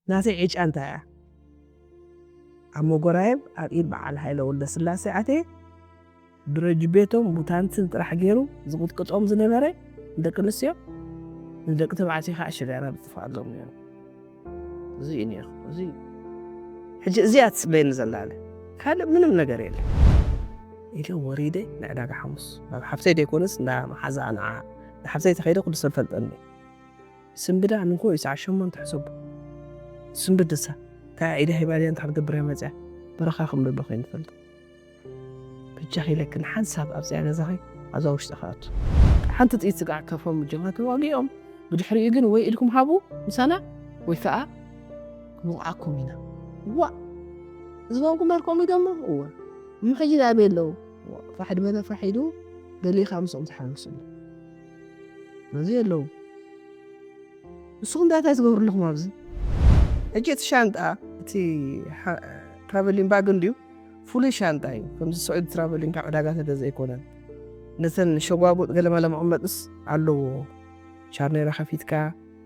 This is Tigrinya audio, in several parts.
ናተይ ዕጫ እንታይ እያ? ኣብ መጎራየብ ኣብ ኢድ በዓል ሃይለ ወልደስላሴ ኣትየ፣ ብረጅቤቶም ቡታንትን ጥራሕ ገይሩ ዝቕጥቅጦም ዝነበረ ንደቂ ኣንስትዮ፣ ንደቂ ተባዕትዮ ከዓ ሽጋራ ብጥፍኣሎም ነይሩ። እዚ እዩ ነይሩ። እዚ እዩ። ሕጂ እዚኣ ትስበየኒ ዘላ ኣለ። ካልእ ምንም ነገር የለ። ኢለ ወሪደ ንዕዳጋ ሓሙስ ናብ ሓፍተይ ደይኮነስ እንዳ መሓዛ ንዓ ንሓፍተይ ተኸይደ ኩሉ ሰብ ፈልጠኒ። ስንብዳ ንግሆ እዩ ሰዓት ሸሞንተ ሕሰቡ። ስንብድ እሳ እንታይ ኢዳ ሂባልያ እንታይ ክትገብር እያ መፅያ? በረኻ ክንብሎ ከይንፈልጥ። ብጃኺ ኢለክን ሓንሳብ ኣብዚኣ ገዛኺ ኣብዛ ውሽጢ ክኣቱ። ሓንቲ ጥይት ስጋዕ ከፎም ብጀኻ ተዋጊኦም። ብድሕሪኡ ግን ወይ ኢድኩም ሃቡ ምሳና ወይ ከዓ ክንወቕዓኩም ኢና። ዋ! ዝባንኩም ኣልኮም ኢዶሞ? እወ። እሞ ሕጂ ናበይ ኣለዉ? ዋ፣ ፋሕ ድበለ ፋሕ ኢሉ ገሊኻ ምስኦም ተሓንሱ። በዚ ኣለዉ። ንስኹም እንታይ ትገብሩ ኣለኹም ኣብዚ? ሕጂ እቲ ሻንጣ፣ እቲ ሓ-፣ ትራቨሊን ባግ እንድዩ፣ ፍሉይ ሻንጣ እዩ። ከምዚ ስዑዲ ትራቨሊን ካብ ዕዳጋ ተገዝአ ኣይኮነን። ነተን ሸጓጉጥ ገለመለ መቐመጥስ ኣለዎ። ቻርኔራ ከፊትካ፣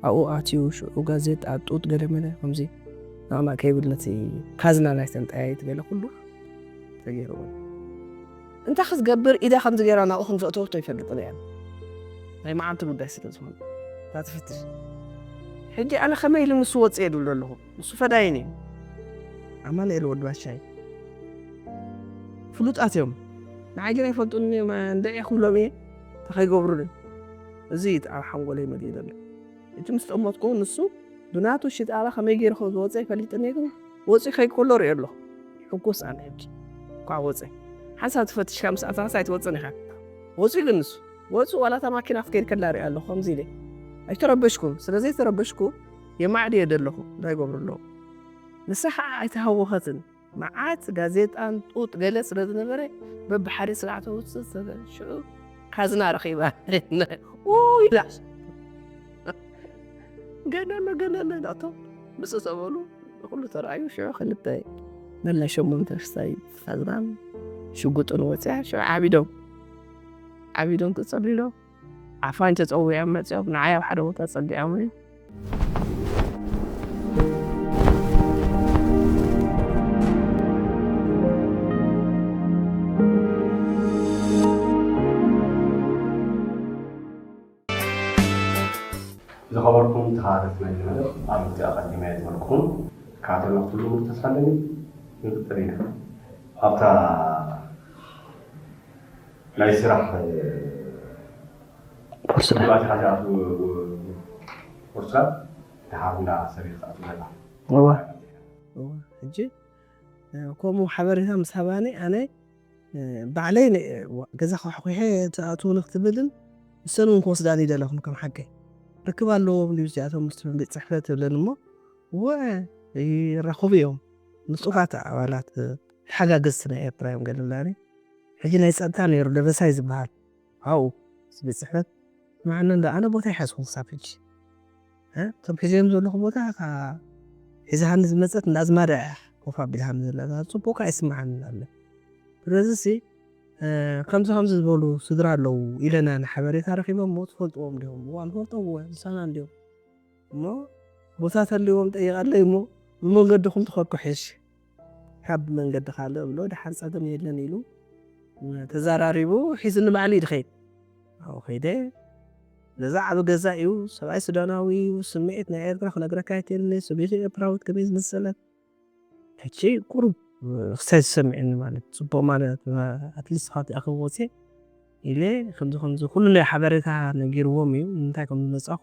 ኣብኡ ኣትዩ፣ ሽዑ ጋዜጣ፣ ጡጥ፣ ገለመለ ከምዚ ናቕናቕ ከይብል ነቲ ካዝና ናይተን ጠያይት ገለ ኩሉ ተገይርዎ። እንታይ ክትገብር ኢዳ ከምዚ ገይራ ናብኡ ከም ዘእተወቶ ኣይፈልጥን እያ። ናይ መዓልቲ ጉዳይ ስለ ዝኾነ። እታ ትፍትሽ። ሕጂ ኣነ ከመይ ኢሉ ንሱ ወፅእ ይብል ኣለኹ። ንሱ ፈዳይን እዩ። ኣማኑኤል ወዲ ባሻይ። ፍሉጣት እዮም። ንዓይ ግን ኣይፈልጡን እዮም። እንደ እየ ክብሎም እየ። እንታይ ከይገብሩኒ። እዚ እዩ ኣብ ሓንጎለይ መሊኡ ዘሎ። ሕጂ ምስ ጠመትኩ ንሱ ብናቱ ሽጣራ ከመይ ገይሩ ከም ዝወፀ ይፈልጥን እየ ግን ወፂኡ ከይከሎ ርእዮ ኣለኹ። ሕጉስ ኣነ ሕጂ። እኳ ወፀ። ሓንሳብ ትፈትሽካ ምስ ኣተኻስ ኣይትወፅን ኢኻ። ወፂኡ ግን ንሱ። ወፂኡ ዋላ እታ ማኪና ክትከይድ ከላ ርእዮ ኣለኹ። ከምዚ ኢለ። ኣይተረበሽኩን። ስለ ዘይተረበሽኩ የማዕድ እየ ዘለኹ። እንታይ ይገብሩ ኣለዉ? ንሳ ከዓ ኣይተሃወኸትን። መዓት ጋዜጣን ጡጥ ገለ ስለ ዝነበረ በብሓደ ስርዓተ ውፅእ ስለ ሽዑ ካዝና ረኺባ። ኡይ፣ ኢላ። ገለመ፣ ገለመ፣ ናቶም ምስ ተበሉ ኩሉ ተረኣዩ። ሽዑ ክልተ መላ ሸሞንተ ክስታይ ካዝናን ሽጉጥን ወፅያ። ሽዑ ዓቢዶም፣ ዓቢዶም ተፀሊሎም። ዓፋኝ ተፀዊዖም መፂኦም ንዓይ ኣብ ሓደ ቦታ ፀጊዖም እዩ። ዝኸበርኩም ተኸታተልቲ ናይዚ መደብ፣ ኣብ ኣቐዲመ ዝበልኩኹም ትከታተሉና ክትህልዉ ተስፋ ኣለኒ። ንቕጽል ኢና። ኣብታ ናይ ስራሕ፣ ፖርቹጋል። ዲፕሎማሲ ሓዚኣ ፖርቹጋል፣ ደሓር እንዳ ሰሪሕ ክትኣቱ ዘላ። እዋ። እዋ። ሕጂ፣ እ፣ ከምኡ ሓበሬታ ምስ ሃባኒ፣ ኣነ፣ እ፣ ባዕለይ ነ-፣ ዋ-፣ ገዛ ኳሕኲሐ ትኣትዉ ንክትብልን ንሰን እውን ክወስዳኒ ይደለኹም ከም ሓቀይ። ርክብ ኣለዎም ድዩ እዚኣቶም ምስ ቤት ጽሕፈት ትብለን እሞ፣ እወ፣ ይራኸቡ እዮም። ንጡፋት ኣባላት፣ እ፣ ተሓጋገዝቲ ናይ ኤርትራ እዮም ገለ ብላኒ። ሕጂ ናይ ጸጥታ ነይሩ፣ ደበሳይ ዝበሃል። ኣብኡ፣ እቲ ቤት ጽሕፈት። መዓነ እንዶ ኣነ ቦታ ይሓዝኩ ክሳብ ሕጂ። እ? እቶም ሒዘዮም ዘለኹ ቦታ፣ እታ ሒዛሃኒ ዝመጸት እንዳ ኣዝማዳ እያ ኮፍ ኣቢልሃኒ ዘላ። እዛ ጽቡቕ ከኣ ኣይስምዓንን ኣሎ። ስለዚሲ፣ እ፣ ከምዚ ከምዚ ዝበሉ ስድራ ኣለዉ ኢለና ንሓበሬታ ረኺቦም እሞ ትፈልጥዎም ዲኹም? እዋ፣ ንፈልጦም እወ፣ ንሳና እንዲዮም። እሞ ቦታ ተልዎም ጠይቐለይ እሞ ብመንገድኹም ትኸድኩ ሕሽ። ካብ መንገዲ ካልእ እብሎ፣ ደሓር ጸገም የለን ኢሉ ተዘራሪቡ ሒዙኒ ባዕሉ እዩ ድኸይድ። ኣብኡ ከይደ፣ ገዛ ዓቢ ገዛ እዩ፣ ሰብኣይ ሱዳናዊ እዩ፣ ስምዒት ናይ ኤርትራ ክነግረካ ኣይክእልን እየ፣ ሰበይቱ ኤርትራዊት ከመይ ዝመሰለት። ሕጂ ቁሩብ ክሳይ ዝሰምዕኒ ማለት፣ ጽቡቕ ማለት፣ ኣትሊስት ካብቲ ኣኸብ ወፅየ ኢለ፣ ከምዚ ከምዚ ኩሉ ናይ ሓበሬታ ነጊርዎም እዩ፣ ንምንታይ ከም ዝመጻኹ።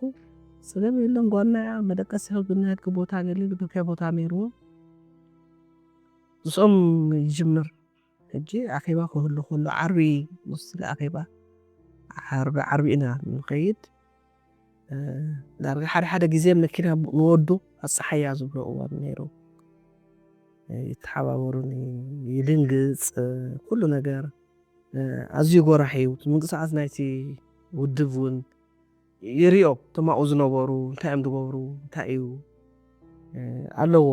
ጸገም የለን፣ ጓልና እያ፣ መደቀሲ ከም ዝናየድኪ ቦታ ገለ ዝብልካዮ ቦታ ነይርዎ። ምስኦም ይጅምር። ሕጂ ኣኼባ ክህሉ ከሎ፣ ዓርቢ ምስቲ ኣኼባ፣ ዓርቢ፣ ዓርቢ ኢና ንኸይድ። እ፣ ዳርጋ ሓደ ሓደ ግዜ መኪና ንወዱ ኣጸሓያ ዝብሎ እዋን ነይሩ። እ፣ ይተሓባበሩኒ፣ ይድንግጽ፣ እ፣ ኩሉ ነገር፣ እ፣ ኣዝዩ ጎራሕ እዩ። እቲ ምንቅስቓስ ናይቲ ውድብ እውን ይሪኦም፣ እቶም ኣብኡ ዝነበሩ እንታይ እዮም ዝገብሩ፣ እንታይ እዩ፣ እ፣ ኣለዎ።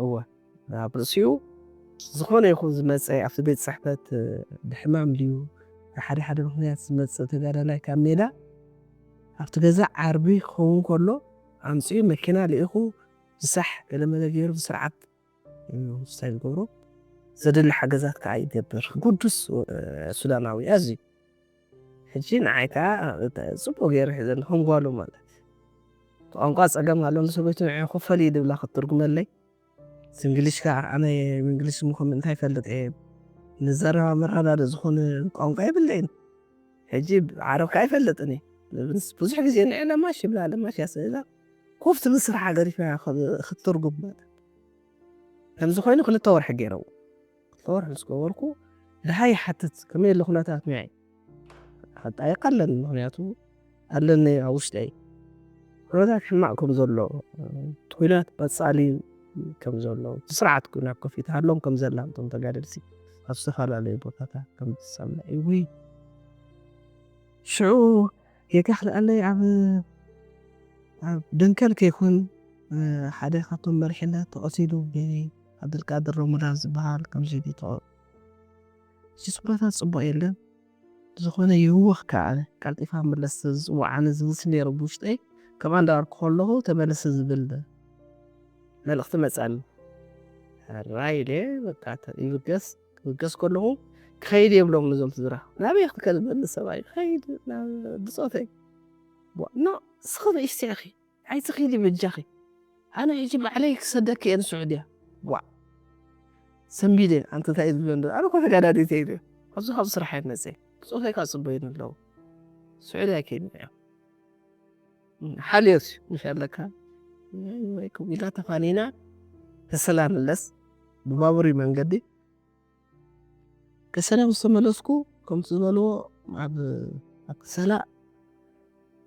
እወ፣ ኣብ ርእሲኡ ዝኾነ ይኹን ዝመጸ፣ ኣብቲ ቤት ጽሕፈት፣ እ፣ ብሕማም ድዩ፣ ብሓደ ሓደ ምኽንያት ዝመጽእ ተጋዳላይ ካብ ሜዳ፣ ኣብቲ ገዛ ዓርቢ ክኸውን ከሎ፣ ኣምጺኡ መኪና ልኢኹ፣ ዝሳሕ ገለመለ ገይሩ ብስርዓት እንታይ ዝገብሮ ዘድሊ ሓገዛት ከዓ ይገብር። ግዱስ ሱዳናዊ ኣዝዩ ሕጂ ንዓይ ከዓ ጽቡቅ ገይሩ ሒዘኒ ከም ጓሉ ማለት ቋንቋ ጸገም ኣሎ ንሰበይቱ ንዕ ክፈል እዩ ድብላ ክትትርጉመለይ እንግሊሽ ከዓ ኣነ እንግሊሽ ምኹም እንታይ ይፈልጥ እየ ንዘረባ መረዳደ ዝኾነ ቋንቋ የብለይን። ሕጂ ዓረብ ከዓ ይፈልጥን ብዙሕ ግዜ ንዕ ለማሽ ይብላ ለማሽ ያስእላ ኮፍ ትብል ስራሕ ገሪፋ ክትትርጉም ማለት ከምዚ ኮይኑ ክልተ ወርሒ ገይረው ክልተ ወርሒ ምስ ገበርኩ ድሃይ ይሓትት ከመይ ኣሎ ኩነታት ሚያይ ሓጣ ይቀለን ምክንያቱ ኣለኒ ኣብ ውሽጠይ ኩነታት ሕማቅ ከም ዘሎ ኩናት ቀጻሊ ከም ዘሎ ስርዓት ኩናት ከፊት ሃሎም ከም ዘላ እቶም ተጋደልሲ ኣብ ዝተፈላለዩ ቦታታት ከም ዝሰምዕ ይውይ ሽዑ ጌጋ ክልኣለይ ኣብ ኣብ ደንከል ከይኮን ሓደ ካብቶም መሪሕነት ተቐቲሉ ብዓብደልቃድር ረመዳን ዝበሃል ከምዚ ተቐ ሽስኩረታት ጽቡቕ የለን ዝኾነ ይህወኽ ከኣ ቀልጢፋ መለስ ዝጽዋዓኒ ዝብልሲ ነይሩ ብውሽጠይ ከምኣ እንዳበልኩ ከለኹ ተመለሰ ዝብል መልእኽቲ መጻኒ ራይ ኢለ በቃ ይብገስ ክብገስ ከለኹ ክኸይድ የብሎም ነዞም ስድራ ናበይ ክትከልበኒ ሰብኣይ ክኸይድ ብፆተይ ኖ ስኽፍ ኢስቲ ኢኺ ኣይትኺዲ በጃኺ ኣነ ሕጂ ባዕለይ ክሰደኪ እየ ንስዑድያ ዋ ሰንቢደ ኣንተ እንታይ ዝብሎ እንዶ ኣነ ኮ ተጋዳዲት እየ ኣብዚ ካብ ስራሕ እየ መፀ ብፆተይ ካብ ፅበዩን ኣለዉ ስዑድያ ከይድ እዮም ሓልዮት ምሽ ኣለካ ወይ ክም ኢላ ተፋኒና ተሰላ ምለስ ብባቡር መንገዲ ከሰላ ምስ ተመለስኩ ከምቲ ዝበልዎ ኣብ ኣብ ከሰላ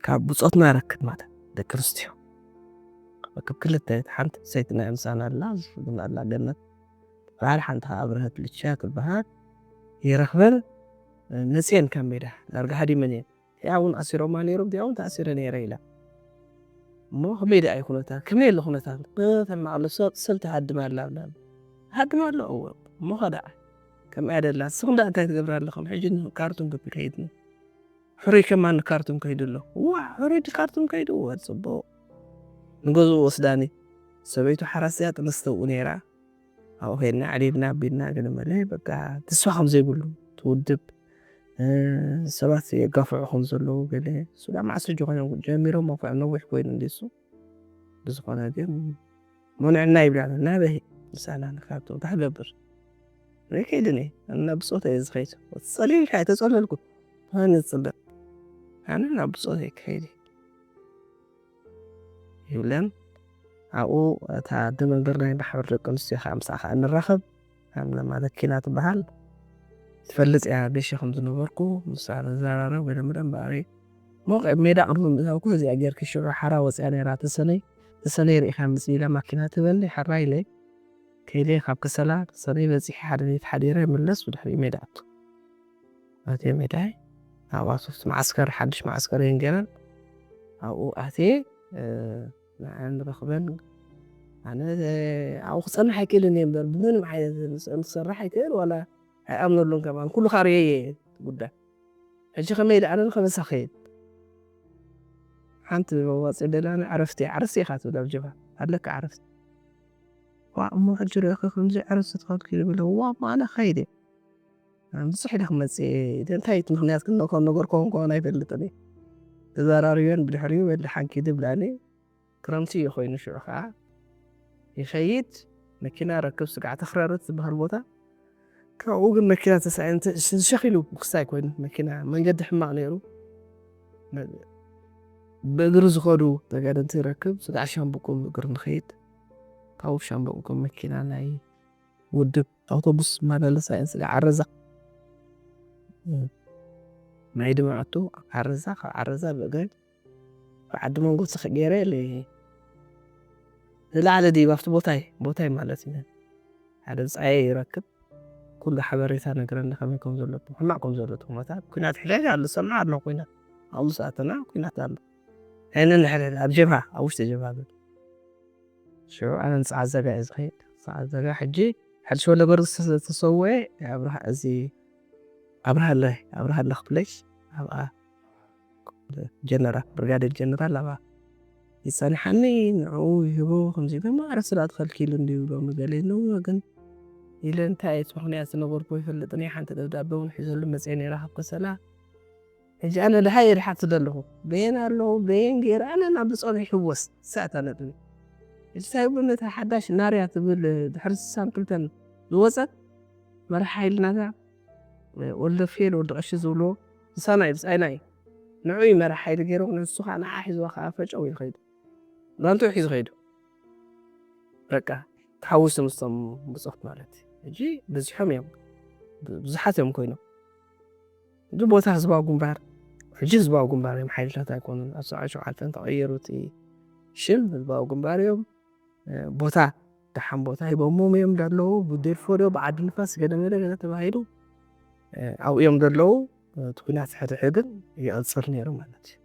ካብ ብፆትና ረክብ ማለት ደቂ ኣንስትዮ ክብ ክልተ ሓንቲ ሰይቲ ናይ ምሳና ኣላ ዝፍግም ኣላ ገነት በዓል ሓንቲ ኣብረሀት ልቻ ትበሃል ይረኽበን መፅየን ካብ ሜዳ ዳርጋ ሃዲመን እየን ሕያ እውን ኣሲሮማ ነይሮም እዚኣ እውን ተኣሲረ ነይረ ኢላ እሞ ከመይ ደኣ እዩ ኩነታት ከመይ ኣሎ ኩነታት ተማቕ ነፍሲ ሰብ ትሃድም ኣላ ብላ ሃድም ኣሎ እዎ እሞ ኸደዓ ከምኣ ደላ ንስኹም ደኣ እንታይ ትገብራ ኣለኹም ሕጂ ካርቱም ክብል ከይድኒ ሕሩይ ከማን ካርቱም ከይዱ ኣሎ ዋ ሕሩይ ካርቱም ከይዱ እወ ፅቡቕ ንገዝኡ ወስዳኒ ሰበይቱ ሓራስያ ጥንስተውኡ ነይራ ኣብኡ ከይድና ዕሊልና ኣቢልና ገለ መለ በቃ ተስፋ ከም ዘይብሉ ትውድብ ሰባት የጋፍዑ ከም ዘለዉ ገለ ሱዳ መዓስ ሕጂ ኮይኖም ጀሚሮም እኮ ነዊሕ ኮይኑ እንዲሱ ብዝኾነ ግን መንዕና ይብላና ናበይ ምሳና ንካብቶም እንታይ ገብር ከይድኒ እና ብፆት እየ ዝኸይድ ፀሊልካ ኣይተፀለልኩ ንፅበ ኣነ ናብ ብፆት እየ ክኸይድ ይብለን ኣብኡ እታ ኣደ መንበር ናይ ማሕበር ደቂ ኣንስትዮ ከዓ ምሳኣ ከዓ ንራኸብ ኣምለማ ለኪና ትበሃል ትፈልጥ እያ ገሸ ከም ዝነበርኩ ምሳ ንዘራረብ ወይ ደሞ ደንበኣሪ ሞቀ ሜዳ ቅድሚ ምእታውኩ እዚኣ ጌርኪ ሽዑ ሓራ ወፅያ ነይራ ተሰነይ ተሰነይ ርኢኻ ምፅእ ኢላ ማኪና ትበኒ ሓራ ኢለ ከይደ ካብ ከሰላ ተሰነይ በፂሐ ሓደ ቤት ሓዲረ ምለስ ብድሕሪኡ ሜዳ ኣቱ ኣትየ ሜዳይ ኣብኣ ሶፍት መዓስከር ሓድሽ መዓስከር እየን ገይረን ኣብኡ ኣትየ ንዓን ንረኽበን ኣነ ኣብኡ ክፀንሕ ኣይክእልን እየ እምበር ብምንም ዓይነት ክሰርሕ ኣይክእል ዋላ ኣይኣምነሉን ከማን ኩሉ ካርየ እየ ጉዳይ ሕጂ ከመይ ኢለ ኣነ ንኸበሳ ከየድ ሓንቲ መዋፅእ ደላኒ ዕረፍቲ ዕረፍቲ ኢኻ ትብል ኣብ ጀብሃ ኣለካ ዕረፍቲ ዋ እሞ ሕጂ ርእኺ ከምዚ ዕረፍቲ ትኸድኪ ይብል ዋ እሞ ኣነ ከይደ ብዙሕ ኢለ ክመፅእ እየ እንታይ እቲ ምክንያት ክነኮ ነገር ከውን ከውን ኣይፈልጥን እየ ተዘራርዮን ብድሕሪኡ ወዲ ሓንኪ ድብላኒ ክረምቲ እዩ ኮይኑ ሽዑ ከዓ ይኸይድ መኪና ረክብ ስጋዕ ተኽረርት ዝበሃል ቦታ ካብኡ ግን መኪና ተሳኢኑ ሸኺሉ ክሳይ ኮይኑ መኪና መንገዲ ሕማቕ ነይሩ ብእግሪ ዝኸዱ ተጋደንቲ ረክብ ስጋዕ ሻምብቆ ብእግሪ ንኸይድ ካብኡ ሻምብቆ መኪና ናይ ውድብ ኣውቶቡስ ዝመላለሳ እየን ስጋዕ ዓረዛ ማይ ድማ ኣቱ ዓረዛ ካብ ዓረዛ ብእግረይ ብዓዲ መንጎ ስኽ ገይረ ንላዕሊ ድዩ ኣብቲ ቦታይ ቦታይ ማለት እዩ ሓደ ብፃየ ይረክብ ኩሉ ሓበሬታ ነግረኒ ከመይ ከም ዘሎ ሕማቅ ከም ዘሎ እቲ ኩነታት ኩናት ሕደጋ ኣሎ ሰምዓ ኣሎ ኩናት ኣብኡ ሰኣተና ኩናት ኣሎ ኣይነ ንሕድሕድ ኣብ ጀብሃ ኣብ ውሽጢ ጀብሃ ዘሎ ሽዑ ኣነ ንፀዓት ዘጋ እየ ዝኸይድ ፀዓት ዘጋ ሕጂ ሓድሽ ወለገር ዝተሰወአ ኣብርሃ እዚ ኣብርሃለ ኣብርሃለ ክፍለሽ ኣብኣ ጀነራል ብርጋዴር ጀነራል ኣብኣ ይጸንሓኒ፣ ንዕኡ ይህቦ፣ ከምዚ ኢሉ እሞ፣ "ኣረ ስላ ተኸልኪሉ እንድዩ ሎሚ ገለ" ኢሉ፣ ግን ኢለ እንታይ እቲ ምኽንያት ዝነበርኩ ይፈልጥን እየ። ሓንቲ ደብዳበ እውን ሒዘሉ መጽየ ነይረ ካብ ከሰላ። ሕጂ ኣነ ደሃይ እየ ድሓት ዘለኹ። በየን ኣለዉ፣ በየን ገይረ፣ ኣነ ናብ ብጾት ይሕወስ፣ ሳእታ ነጥቢ። ሕጂ እንታይ ይብሉ፣ ነታ ሓዳሽ ናርያ ትብል ድሕሪ ስሳን ክልተን ዝወጸት መርሓ ሓይልናታ፣ ወልደ ፍየል፣ ወዲ ቀሺ ዝብልዎ፣ ምሳና እዩ፣ ብጻይና እዩ። ንዑ እዩ መራሕ ሓይሊ ገይሩ፣ ንሱ ኸዓ ንዓ ሒዝዋ ኸዓ ፈጨው ኢሉ ኸይዱ። ጋንትኡ ሒዙ ኸይዱ። በቃ፣ ተሓዊሱ ምስቶም ብጾት ማለት እዩ። ሕጂ በዚሖም እዮም። ብ-፣ ብዙሓት እዮም ኮይኖም። እዚ ቦታ ህዝባዊ ግንባር፣ ሕጂ ህዝባዊ ግንባር እዮም፣ ሓይልታት ኣይኮኑን። ኣብ ሰብዓን ሸውዓተን ተቐየሩ እቲ ሽም፣ ህዝባዊ ግንባር እዮም። እ፣ ቦታ፣ ደሓን ቦታ ሂቦሞም እዮም ዘለዉ። ብደልፎ ዶ ብዓዲ ንፋስ ገለ መለ ገለ ተባሂሉ፣ እ፣ ኣብኡ እዮም ዘለዉ። እ፣ እቲ ኲናት ሕድሕድ ግን ይቕጽል ነይሩ ማለት እዩ።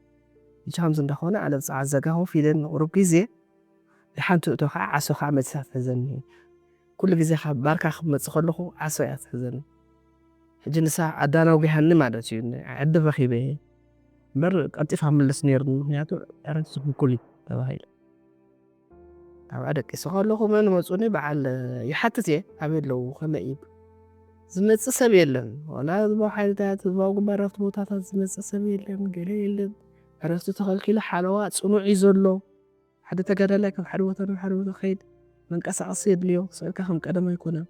ሕጂ ከምዚ እንዳኾነ፣ ኣነ ኣብ ጸዓት ዘጋ ኮፍ ኢለ ንቑሩብ ግዜ፣ ደሓን ትእቶ ኸዓ ዓሶ ኸዓ መሊሳ ትሕዘኒ። ኩሉ ግዜ ካብ ባርካ ክመጽእ ከለኹ ዓሶ እያ ትሕዘኒ። ሕጂ ንሳ ኣዳናጒሃኒ ማለት እዩ። ዕድል ረኺበ እየ። እምበር ቀልጢፋ ክምለስ ነይሩኒ፣ ምኽንያቱ ዕረፍቲ ዝኽልኩል እዩ ተባሂለ። ኣብኣ ደቂሰ ከለኹ መን መጹኒ በዓል ይሓትት እየ፣ ኣበይ ኣለዉ፣ ከመይ እዩ? ዝመጽእ ሰብ የለን። ዋላ ህዝባዊ ሓይልታት፣ ህዝባዊ ግንባር ኣብቲ ቦታታት ዝመጽእ ሰብ የለን፣ ገለ የለን። ዕረፍቲ ተኸልኪሉ፣ ሓለዋ ጽኑዕ እዩ ዘሎ። ሓደ ተጋዳላይ ካብ ሓደ ቦታ ናብ ሓደ ቦታ ክኸይድ መንቀሳቐሲ የድልዮ፣ ስእልካ ከም ቀደም ኣይኮነን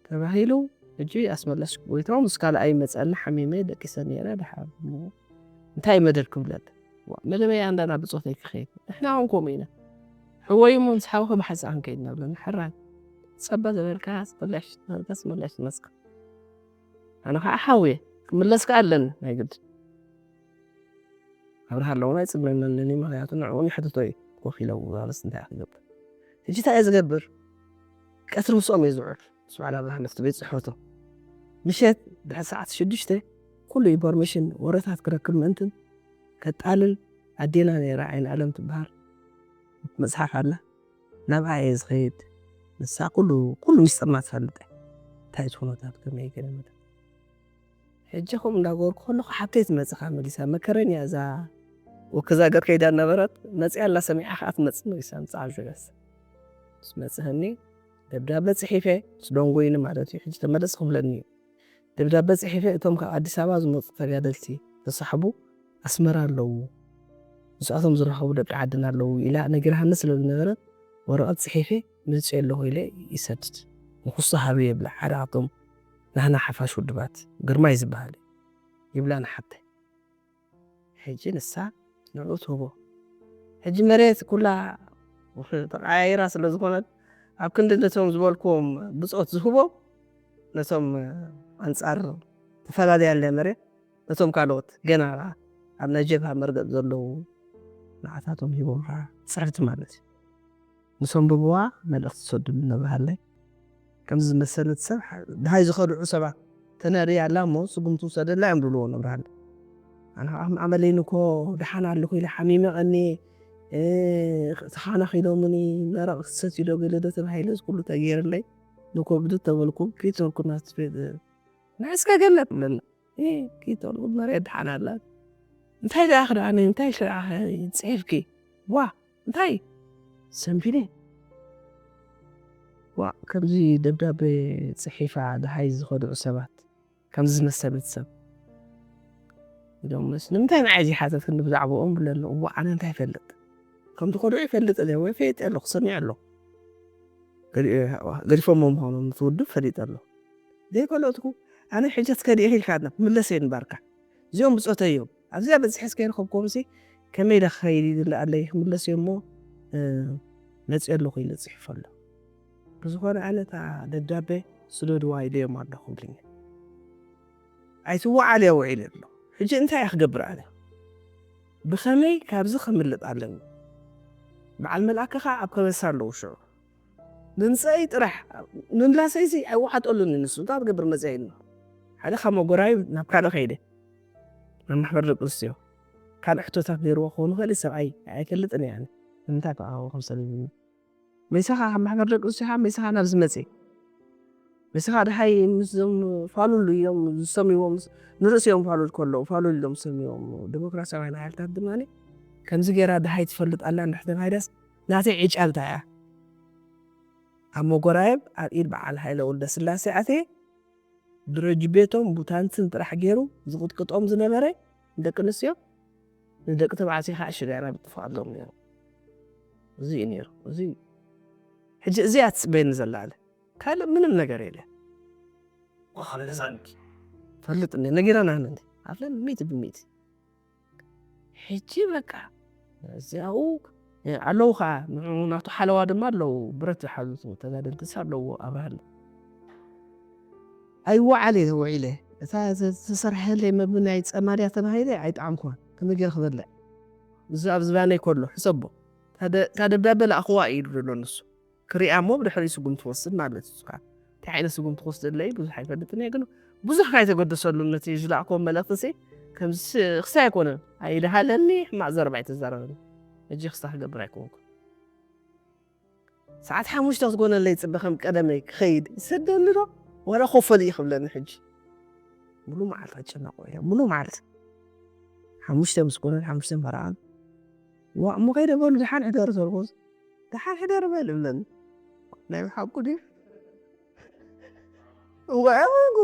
ተባሂሉ። ሕጂ ኣስመላሽ ጎይታኦም ምስ ካልኣይ ይመጸኒ፣ ሓሚመ ደቂሰ ነይረ። ደሓር እሞ እንታይ መደብ ክብለል? ዋ፣ መደበይ ኣንዳ ናብ ብጾተይ ክኸይድ። ንሕና እውን ከምኡ ኢና። ሕወይ እሞ ምስ ሓውኺ ብሓንሳእ ክንከይድ ነብለኒ። ሕራይ ጸባ ዝበልካ፣ ስመላሽ ዝበልካ፣ ስመላሽ መስካ። ኣነ ኸዓ ሓውየ፣ ክምለስ ከኣ ኣለኒ ናይ ግድን። ኣብርሃ ኣለዉን ኣይጽበየንን ኣለኒ፣ ምኽንያቱ ንዕኡ እውን ይሕትቶ እዩ። ኮፍ ኢለ፣ "ኣነስ እንታይ እየ ክገብር? ሕጂ እንታይ እየ ዝገብር?" ቀትሪ ምስኦም እየ ዝውዕል። ምስ በዓል ኣብርሃ ነፍቲ ቤት ጽሕፈቱ። ምሸት ድሕሪ ሰዓት ሽዱሽተ ኩሉ ኢንፎርሜሽን፣ ወረታት ክረክብ ምእንትን ከጣልል፣ ኣዴና ነይራ፣ ዓይኒ ኣለም ትበሃል። መጽሓፍ ኣላ። ናብኣ እየ ዝኸይድ። ንሳ ኩሉ፣ ኩሉ ሚስጥርና ትፈልጥ እያ። እንታይ እቲ ኩነታት ከመይ ገለ መለ። ሕጂ ከምኡ እንዳገበርኩ ከለኹ ሓብተይ ትመጽእ ከኣ መሊሳ። መከረን እያ እዛ ወክዛ ገር ከይዳ ነበረት። መጺኣ ኣላ ሰሚዓ ከኣ ትመጽእ መሊሳ ምጽኣ ጀለስ። ምስ መጽእኒ ደብዳበ ጽሒፈ፣ ምስ ደንጎይኒ ማለት እዩ። ሕጂ ተመለስ ክብለኒ እዩ። ደብዳበ ጽሒፈ እቶም ካብ ኣዲስ ኣበባ ዝመጹ ተጋደልቲ ተሳሕቡ ኣስመራ ኣለዉ። ምስኣቶም ዝራኸቡ ደቂ ዓድና ኣለዉ ኢላ ነጊራሃኒ ስለ ዝነበረት ወረቐት ጽሒፈ መጺኡ ኣለኹ ኢለ ይሰድድ። ንኹሱ ሃበ የብላ። ሓደ ካብቶም ናህና ሓፋሽ ውድባት ግርማይ ዝበሃል እዩ። ይብላ ንሓብተይ። ሕጂ ንሳ ንዕኡ ትህቦ። ሕጂ መሬት ኩላ ተቐያይራ ስለ ዝኾነት፣ ኣብ ክንዲ ነቶም ዝበልክዎም ብጾት ዝህቦ፣ ነቶም ኣንጻር ተፈላለያ መሬት፣ ነቶም ካልኦት ገና ኣብ ናይ ጀብሃ መርገጽ ዘለዉ ንዓታቶም ሂቦም ከኣ ጽሕፍቲ ማለት እዩ። ምስ ኣንብብዋ መልእኽቲ ትሰድሉ ነብርሃለይ። ከምዚ ዝመሰለት ሰብ፣ ደሃይ ዝኸድዑ ሰባት ተነርኢ ኣላ እሞ ስጉምቲ ውሰደላ እዮም ዝብልዎ ነብርሃለይ። ኣነ ከዓ ከም ኣመለይን እኮ ደሓን ኣለኹ ኢለ ሓሚመ ቀኒ፣ እ፣ ተኻናኺሎምኒ፣ መረቕ ክትሰትዩ ዶ ገለ ዶ ተባሂለ፣ እዚ ኩሉ ተገይርለይ፣ ንኮብድ ተበልኩ፣ ኪድ ተበልኩ ናትስፌ-፣ ንዕስከ ገለ ትብለና። እ፣ ኪድ ተበልኩ፣ መሬት ደሓን ኣላ። እንታይ ደኣ ክደኣኒ፣ እንታይ ደኣ ጽሒፍኪ? ዋ፣ እንታይ? ሰንቢደ። ዋ፣ ከምዚ ደብዳቤ ጽሒፋ ደሃይ ዝኸድዑ ሰባት፣ ከምዚ ዝመሰለት ሰብ ኢሎም ምስ፣ ንምንታይ ንዓይ ዘይሓተትክኒ ብዛዕባኦም ብለኒ። እሞ ኣነ እንታይ ይፈልጥ? ከም ዝኸድዑ ይፈልጥ እየ ወይ ፈሊጠ ኣለኹ፣ ሰሚዐ ኣለኹ። ገዲ-፣ ገዲፎሞ ምዃኖም እቲ ውድብ ፈሊጠ ኣለኹ። ዘይፈለጥኩ፣ ኣነ ሕጂ ትከዲ ኢኺ ኢልካ ኣድና፣ ክምለስ እየ ንባርካ። እዚኦም ብጾተይ እዮም። ኣብዚኣ በጺሐ እስከ ይረኸብኩዎምሲ፣ ከመይ ኢለ ክኸይድ ይድለ ኣለይ፣ ክምለስ እየ እሞ፣ እ፣ መጺኦ ኣለኹ ኢለ ጽሒፈ ኣሎ። ብዝኾነ ኣነ እታ ደብዳቤ ስደድዋ ኢለዮም ኣለኹ ብልኒ። ኣይትወዓል እያ ውዒለ ኣሎ። ሕጂ እንታይ እየ ክገብር ኣነ? ብኸመይ ካብዚ ከምልጥ ኣለኒ? በዓል መልኣከ ኸዓ ኣብ ከበሳ ኣለዉ ሽዑ። ድምፀይ ጥራሕ፣ ምምላሰይሲ ኣይወሓጠሉን ንሱ። እንታይ ትገብር መፅያ ኢልና። ሓደ ካብ መጎራዩ ናብ ካልእ ከይደ። ናብ ማሕበር ደቂ ኣንስትዮ። ካልእ ሕቶታት ነይርዎ ክኸውን ይኽእል እዩ፣ ሰብኣይ ኣይፈልጥን እየ ኣነ። ንምንታይ ተቓወሞ ከም ሰሊሉኒ። መይሳኻ ካብ ማሕበር ደቂ ኣንስትዮ ኸዓ መይሳኻ ናብዚ መፅየ። መይሳኻ ደሃይ ምስዞም ፋሉል እዮም ዝሰምይዎም፣ ንርእሲ እዮም ፋሉል ከለዉ፣ ፋሉል ኢሎም ዝሰምይዎም ዴሞክራሲያውያን ሓይልታት ድማ ከምዚ ገይራ ድሃይ ትፈልጥ ኣላ እንድሕር ተባሂላስ፣ ናተይ ዕጫ እንታይ እያ? ኣብ መጎራየብ ኣብ ኢድ በዓል ሃይለ ወልደ ስላሴ ኣትየ፣ ድረጅ ቤቶም ቡታንትን ጥራሕ ገይሩ ዝቕጥቅጦም ዝነበረ ንደቂ ኣንስትዮ፣ ንደቂ ተባዕትዮ ከዓ ሽጋራ ብጥፍኣሎም ነይሩ። እዚ እዩ ነይሩ። እዚ ሕጂ እዚኣ ትፅበየኒ ዘላ ኣለ። ካልእ ምንም ነገር የለ። ፈልጥ እኒ ነጊረና ምን ኣፍለን ሚት ብሚት። ሕጂ በቃ እዚኣኡ ኣለዉ ከዓ፣ ንዑ ናቱ ሓለዋ ድማ ኣለዉ፣ ብረት ዝሓዙ ተጋደልትስ ኣለዎ ኣብርሃለ። ኣይወዓል እየ ውዒለ። እታ ዝተሰርሐለይ መግቢ ናይ ጸማድያ ተባሂለ ኣይጠዓምኩዋን። ከመይ ገይረ ክበልዕ? እዚ ኣብ ዝባነይ ከሎ ሕሰቦ። እታ ደ-፣ እታ ደብዳበ ለኣኽዋ እዩ ኢሉ ዘሎ ንሱ። ክሪኣ እሞ ብድሕሪ ስጉም ትወስድ ማለት እዩ። እሱ ከዓ እንታይ ዓይነት ስጉም ትወስደለይ ብዙሕ ኣይፈልጥን እየ፣ ግን ብዙሕ ካብ የተገደሰሉ ነቲ ዝለኣኽዎ መልእኽቲ ሲ ከምዚ ክሳይ ኣይኮነን። ኣይደሃለኒ፣ ሕማቕ ዘረባ ኣይተዛረበኒ። ሕጂ ክስታ ክገብር ኣይኮንኩን። ሰዓት ሓሙሽተ ክትኮነለይ ይጽበ ከም ቀደመይ ክኸይድ ይሰደኒ ዶ? ዋላ ኮፈል እዩ ክብለኒ ሕጂ። ሙሉ መዓልቲ ክጨነቕ ውዒለ፣ ሙሉ መዓልቲ። ሓሙሽተ ምስ ኮነ፣ ሓሙሽተ መርዓ። ዋ፣ እሞ ከይደ በሉ፣ ደሓን ሕደሩ ተልኩስ። ደሓን ሕደር በል እብለኒ። ናይ ብሓቁ ድዩ? እዋ፣ እዋ፣ እዋ።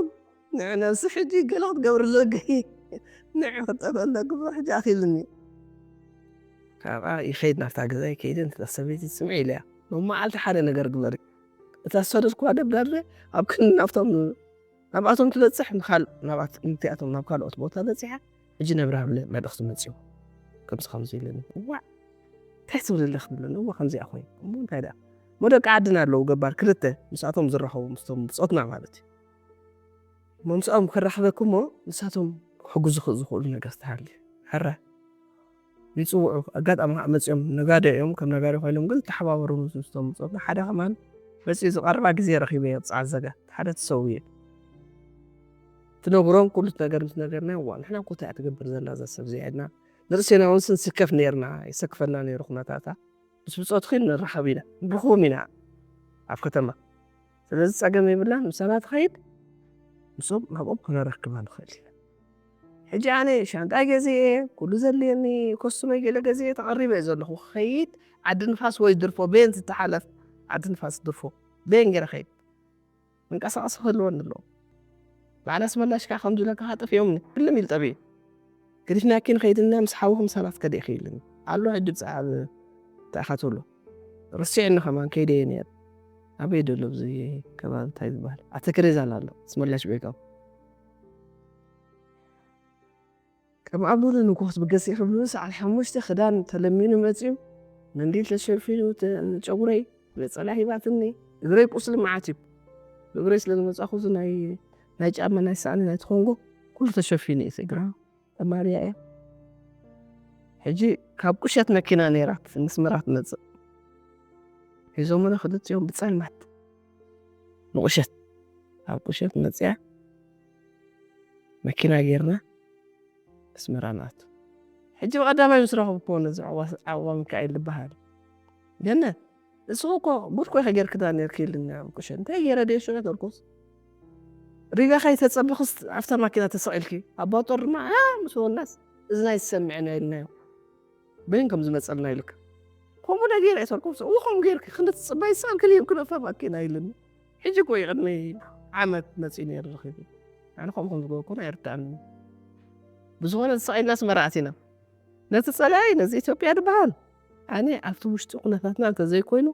ንዕ ነብሲ ሕጂ ገለ ክትገብር ኣለኪ። ንዕ ክጠበለኪ ሕጂ ኣኺልኒ። ካብኣ ይኸይድ ናብታ ገዛ ይከይድ፣ እንተ ሰበይቲ ትስምዒ ኢለያ። ሎሚ መዓልቲ ሓደ ነገር ግበሪ። እታ ዝሰደድኩዋ ደብዳቤ ኣብ ክንዲ ናብቶም፣ ናብኣቶም ትበጽሕ፣ ንኻል-፣ ናብኣት-፣ ንቲኣቶም ናብ ካልኦት ቦታ በጺሓ፣ ሕጂ ነብርሃ ብለ መልእኽቲ መጺኡ። ከምዚ ከምዚ ኢለኒ። እዋዕ፣ እንታይ ትብል ኣለኺ ትብለኒ። እዋ፣ ከምዚኣ ኮይኑ። እሞ እንታይ ደኣ? እሞ ደቂ ዓድና ኣለዉ ገባር ክልተ፣ ምስኣቶም ዝራኸቡ፣ ምስቶም ብጾትና ማለት እዩ። እሞ ምስኦም ክራኸበኪ እሞ ንሳቶም ክሕግዙኺ ዝኽእሉ ነገር ተሃልዩ። ሕረ። ይጽውዑ። ኣጋጣሚ ከዓ መጺኦም ነጋዶ እዮም፣ ከም ነጋዶ ኮይኖም ግን ተሓባበሩ ምስቶም ዝጸንሑ። ሓደ ከማን መጺኡ ዝቐረባ ግዜ ረኺበ እየ፣ ብጻዕ ዘጋ። ሓደ ተሰውየ። ትነግሮም ኩሉ ነገር ምስ ነገርና፣ እዋ፣ ንሕና እኮ እንታይ እያ ትገብር ዘላ እዛ ሰብ እዚኣ ኢልና። ንርእስና እውን ስንስከፍ ነርና፣ ይሰክፈና ነይሩ ኩነታታ። ምስ ብጾትኺ ንራኸብ ኢና፣ ንርኽቦም ኢና ኣብ ከተማ። ስለዚ ጸገም የብላን፣ ምሳና ትኸይድ፣ ምስኦም ናብኦም ክነረክባ ንኽእል ኢና። ሕጂ ኣነ ሻንጣ ገዚኤ፣ ኩሉ ዘድልየኒ፣ ኮስቱመይ ገለ ገዚኤ ተቐሪበ እየ ዘለኹ። ክኸይድ ዓዲ ንፋስ ወይ ድርፎ፣ ቤን ዝተሓለፍ ዓዲ ንፋስ ድርፎ፣ ቤን ገይረ ኸይድ። መንቀሳቐሲ ክህልወኒ ኣለዎ። በዓል ኣስመላሽ ከዓ ከምዚ ኢለካ ጠፊኦምኒ፣ ክልም ኢሉ ጠፊኡ። ገዲፍናኪ ንኸይድ እና ምስ ሓውኹም ሳላት ከደ ኢኺ ኢሉኒ። ኣሎ ሕጂ ብጻዕብ ተኣኻትሎ። ርሲዕኒ ከማን ከይደ እየ ነይረ። ኣበይ ደሎ ኣብዚ ከባቢ እንታይ ዝበሃል? ኣተክሬዛል ኣሎ፣ ኣስመላሽ ቤካው። ከም ኣብ ሉሉ ንግሆ ክትብገስ ኢኺ ብሉን ሰዓት ሓሙሽተ ክዳን ተለሚኑ መጺኡ፣ መንዲል ተሸፊኑ፣ ተ-፣ ጨጉረይ ነጸላ ሂባትኒ። እግረይ ቁስሊ መዓት እዩ። ብእግረይ ስለ ዝመጻኹ፣ እዚ ናይ፣ ናይ ጫማ፣ ናይ ሳእኒ፣ ናይ ትኾንጎ፣ ኩሉ ተሸፊኑ እዩ እቲ እግራ። ተማርያ እያ። ሕጂ ካብ ቁሸት መኪና ነይራት፣ ንስመራ ትመጽእ። ሒዞምና ክልቲኦም ብጸልማት ንቁሸት። ካብ ቁሸት መጽያ መኪና ጌርና ኣስመራ ንኣቱ። ሕጂ ብቐዳማይ ምስ ረኸብክዎ ነዚ ዓዋ-፣ ዓዋ ሚካኤል ዝበሃል። ገነት፣ ንስኺ እኮ ጉድ እኮ ኢኺ ጌርክና ኔርኪ ኢሉኒ ኣብ ቁሸት። እንታይ ገይረ ድየ ሽዑ ተልኩስ? ሪጋ ከይተጸበኽስ ኣብታ ማኪና ተሰቒልኪ። ኣባ ጦር ድማ፣ "ኣ፣ ምስ ወናስ እዝና ይሰምዐና" ኢልናዮ። በይን ከም ዝመጸልና ኢልካ። ከምኡ ዶ ገይረ እየ ተልኩስ? እዎ፣ ከምኡ ጌርኪ። ክንዲ ትጽበይ ዝሰኣልክን ሂብክን ኣብታ ማኪና ኢሉኒ። ሕጂ እኮ እዩ ቅድሚ ዓመት መጺኡ ነይሩ ረኺቡ። ኣነ ከምኡ ከም ዝገበርኩን ኣይርድኣንን። ብዝኾነ ተሰቒልና ኣስመራ ኣቲና። ነቲ ጸላኢ፣ ነዚ ኢትዮጵያ ዝበሃል፣ ኣነ ኣብቲ ውሽጢ ኩነታትና እንተዘይኮይኑ፣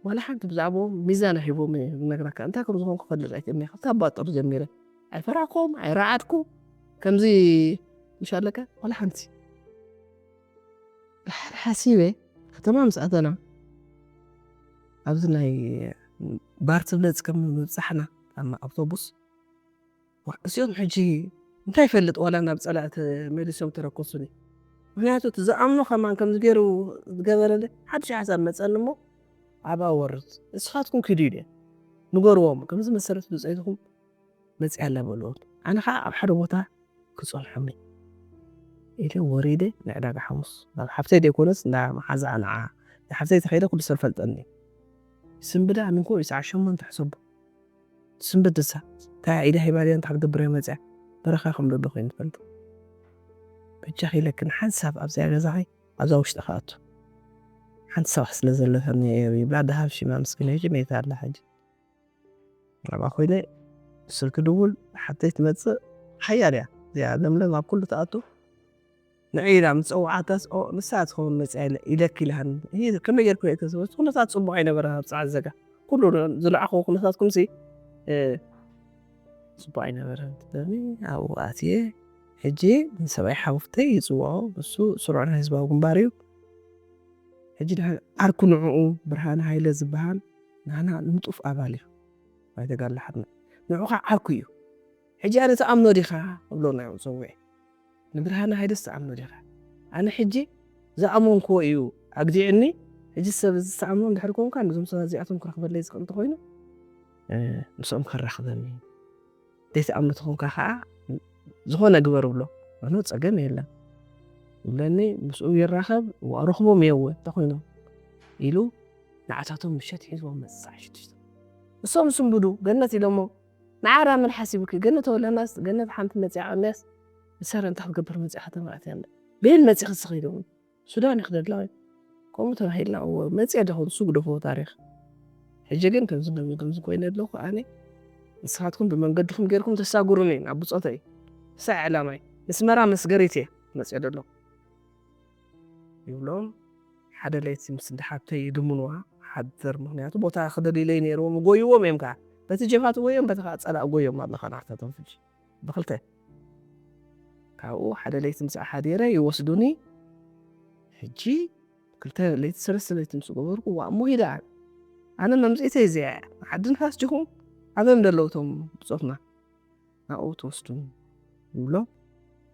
ዋላ ሓንቲ ብዛዕባኦም ሚዛን ሂቦም እየ ዝነግረካ። እንታይ ከም ዝኾንኩ ክፈልጥ ኣይክእልን እየ። ካብታ ኣባ ጦር ጀሚረ። ኣይፈራዕኩም፣ ኣይረዓድኩ። ከምዚ ምሽ ኣለካ፣ ዋላ ሓንቲ። ድሓር ሓሲበ፣ ከተማ ምስ ኣተና፣ ኣብዚ ናይ ባር ትብለጽ ከም ምብጻሕና፣ ኣብ ኣውቶቡስ፣ ዋ፣ እዚኦም ሕጂ እንታይ ይፈልጥ ዋላ ናብ ጸላእ ተመሊሶም ተረከሱኒ። ምኽንያቱ እቲ ዝኣምኖ ከማን ከምዚ ገይሩ ዝገበረለ ሓድሽ ሓሳብ መጸኒ እሞ ኣብኣ ወርድ። ንስኻትኩም ኪዱ ኢለ። ንገርዎም፣ ከምዚ መሰረት ብጸይትኹም መጺኣ ኣላ በልዎም። ኣነ ኸዓ ኣብ ሓደ ቦታ ክጸንሖም እየ ኢለ ወሪደ ንዕዳጋ ሓሙስ ናብ ሓብተይ ደይኮነስ እንዳ መሓዛኣ ንዓ ንሓብተይ ተኸይደ ኩሉ ሰብ ፈልጠኒ። ስንብዳ ኣነ እንኮ እዩ ሰዓት ሸሞንተ ሕሰቦ። ስንብድ እሳ፣ እንታይ ኢዳ ሂባ ድያ እንታይ ክትገብር እያ መጽያ? በረኻ ከም ዘሎ ኮይኑ ትፈልጥ። በጃኺ ኢለክን ሓንሳብ ኣብዚኣ ገዛኺ ኣብዛ ውሽጢ ክኣቱ ሓንቲ ሰባት ስለ ዘለፈኒ እየ ይብላ። ደሃብ ሽማ ምስኪን ሕጂ መይታ ኣላ። ሕጂ ኣብኣ ኮይነ ስልኪ ድውል ሓተይ ትመፅእ ሓያል እያ እዚኣ። ለምለም ኣብ ኩሉ ትኣቱ። ንዒ ኢላ ምስ ፀዋዓታስ፣ "ኦ፣ ንሳ ትኸውን መፅያ ኢለ-፣ ኢለኪ ኢልሃኒ። ይሄ ከመይ ጌርኩ እየ ተዘወጅኩ?" ኩነታት ፅቡቕ ኣይነበረ ኣብ ፀዓት ዘጋ። ኩሉ ዝለዓኹዎ ኩነታትኩምሲ፣ እ፣ ፅቡቕ ኣይነበረን ትብለኒ። ኣብኡ ኣትየ። ሕጂ ንሰብኣይ ሓውፍተይ ይፅውዖ። ንሱ ስሩዕ ናይ ህዝባዊ ግንባር እዩ። ሕጂ ድሓን ዓርኩ ንዕኡ ብርሃነ ሃይለ ዝበሃል ናና ንጡፍ ኣባል እዩ። ኣይተጋድሎ ሓርነት። ንዑ ከዓ ዓርኩ እዩ። ሕጂ ኣነ ትኣምኖ ዲኻ? እብሎ ናይ ጸውዒ። ንብርሃነ ሃይለስ ትኣምኖ ዲኻ? ኣነ ሕጂ ዝኣመንክዎ እዩ ኣግዲዕኒ። ሕጂ ሰብ እዚ ዝኣምኖ እንድሕር ኮንካ፣ ነዞም ሰባት እዚኣቶም ክረኽበለይ ዝኽእል እንተኾይኑ፣ እ፣ ምስኦም ከራኽበኒ። ዘይትኣምኖ ተኾንካ ከዓ ዝኾነ ግበር እብሎ። ኣነ ጸገም የለን። ይብለኒ፣ ምስኡ ይራኸብ፣ ዋ፣ ረኽቦም እየ እወ፣ እንተኾይኖም ኢሉ ንዓታቶም ምሸት ሒዝዎም መጽእ ሰዓት ሽዱሽተ። እሶም ስንብዱ፣ ገነት ኢሎሞ፣ ንዓራ መን ሓሲቡኪ? ገነት ተወለናስ፣ ገነት ሓንቲ መጽያ ቀንያስ፣ ንሰረ እንታይ ክትገብር መጽያ ከተማዕት እያ እንዳ። ቤን መጽእ ክስኺ ኢሎሞ። ሱዳን ይኽደላ ወይ? ከምኡ ተባሂልና፣ እወ፣ መጽእ ኣለኹ፣ ንሱ ግደፎ ታሪኽ። ሕጂ ግን ከምዚ፣ ከምዚ፣ ከምዚ ኮይነ ኣለኹ ኣነ። ንስኻትኩም ብመንገድኹም ጌርኩም ተሳጉሩኒ ናብ ብጾተይ። ክሳዕ ዕላማይ። ንስመራ መስገሪት እየ መጽእ ዘለኹ። ይብሎም። ሓደ ለይቲ ምስ እንዳ ሓብተይ ይልምንዋ ሓድር፣ ምኽንያቱ ቦታ ክደልዩለይ ነይርዎም፣ ጎይዎም እዮም ከዓ። በቲ ጀፋት ጎዮም፣ በቲ ከዓ ጸላእ ጎዮም ኣለኻ ናሕታቶም ፍጂ። ብኽልተ። ካብኡ ሓደ ለይቲ ምስኣ ሓዲረ ይወስዱኒ። ሕጂ ክልተ ለይቲ ሰለስተ ለይቲ ምስ ገበርኩ፣ ዋ እሞ ሂዳ። ኣነ መምጽኢተይ እዚኣ እያ። ዓዲ ንፋስ ዲኹም? ኣበይ ዘለዉ እቶም ብጾትና? ናብኡ ትወስዱኒ ይብሎ።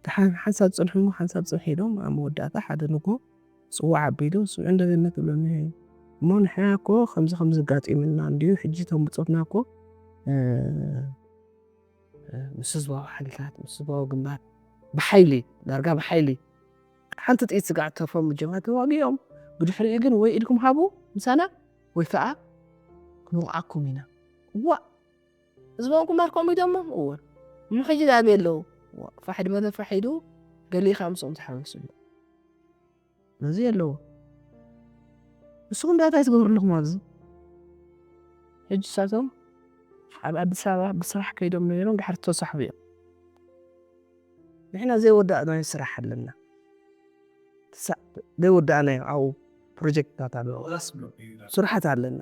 ደሓን ሓንሳብ ጽንሑ እሞ ሓንሳብ ጽንሑ ኢሎም ኣብ መወዳእታ ሓደ ንግሆ ጽዋዕ ኣቢሉ፣ "ስምዒ እንዶ ገነት" ይብለኒ። እሞ ንሕና እኮ ከምዚ ከምዚ ኣጋጢሙና እንድዩ፣ ሕጂ እቶም ብጾትና እኮ፣ እ፣ እ፣ ምስ ህዝባዊ ሓይልታት፣ ምስ ህዝባዊ ግንባር ብሓይሊ፣ ዳርጋ ብሓይሊ ሓንቲ ጥይት ስጋዕ ተርፎም ብጀብሃ ተዋጊኦም፣ ብድሕሪኡ ግን ወይ ኢድኩም ሃቡ ምሳና ወይ ከኣ ክንወቕዓኩም ኢና። ዋእ! ህዝባዊ ግንባር ከምኡ ኢዶሞ? እወ። እሞ ሕጂ ደኣ ኣበይ ኣለዉ? ዋእ! ፋሕ ድበለ ፋሕ ኢሉ ገሊኡ ከኣ ምስኦም ተሓዋዊሱ ኣሎ። ነዚ ኣለዎ። ንስኹም እንታይ ትገብሩ ኣለኹም ኣብዚ? ሕጂ ንሳቶም ኣብ ኣዲስ ኣበባ ብስራሕ ከይዶም ነይሮም፣ ድሓር ተሳሕቡ እዮም። ንሕና ዘይወዳእናዮ ስራሕ ኣለና። ትሳ-፣ ዘይወዳእናዮ ኣብኡ ፕሮጀክትታት ኣለዉ። ስራሓት ኣለና።